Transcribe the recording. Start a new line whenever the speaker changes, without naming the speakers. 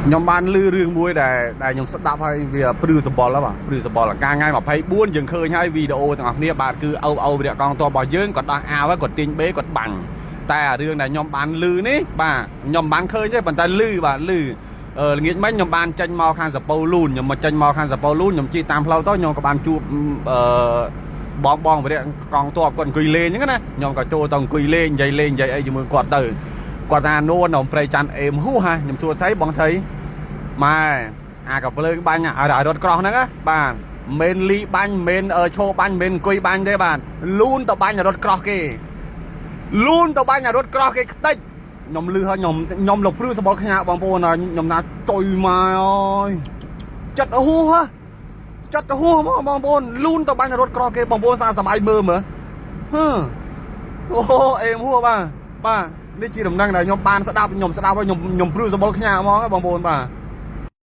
ខ្ញុំបានឮរឿងមួយដែលខ្ញុំស្ដាប់ហើយវាព្រឺសម្បុរហ៎បាទព្រឺសម្បុរកាលថ្ងៃ24យើងឃើញហើយវីដេអូទាំងអស់គ្នាបាទគឺឪឪវីរៈកងទ័ពរបស់យើងគាត់ដោះអាវហើយគាត់ទាញបេគាត់បាញ់តែអារឿងដែលខ្ញុំបានឮនេះបាទខ្ញុំមិនបានឃើញទេប៉ុន្តែឮបាទឮអឺល្ងាចមិញខ្ញុំបានចេញមកខាងសពៅលូនខ្ញុំមកចេញមកខាងសពៅលូនខ្ញុំជិះតាមផ្លូវទៅខ្ញុំក៏បានជួបអឺបងបងវីរៈកងទ័ពគាត់អង្គុយលេងអញ្ចឹងណាខ្ញុំក៏ចូលទៅអង្គុយលេងនិយាយលេងនិយាយអីជាមួយគាត់ទៅគាត់ថានួននំព្រៃច័ន្ទអេមហួសហ่ะខ្ញុំសួរថៃបងថៃ ម៉ែអាកាភ្លើងបាញ់ឲ្យរត់ក្រោះហ្នឹងណាបាទមិនលីបាញ់មិនឈោបាញ់មិនអង្គុយបាញ់ទេបាទលូនទៅបាញ់រត់ក្រោះគេលូនទៅបាញ់រត់ក្រោះគេខ្ទេចខ្ញុំលឺហើយខ្ញុំខ្ញុំលោកព្រឺសបល់ខ្ញាបងប្អូនខ្ញុំថាចុយម៉ែអើយចិត្តហួសហ៎ចិត្តហួសមកបងប្អូនលូនទៅបាញ់រត់ក្រោះគេបងប្អូនសាសម័យមើលមើលហឺអូអេមហួសបាទបាទនេះជាដំណឹងដែលខ្ញុំបានស្ដាប់ខ្ញុំស្ដាប់ហើយខ្ញុំខ្ញុំព្រឺសបល់ខ្ញាហ្មងបងប្អូនបាទ។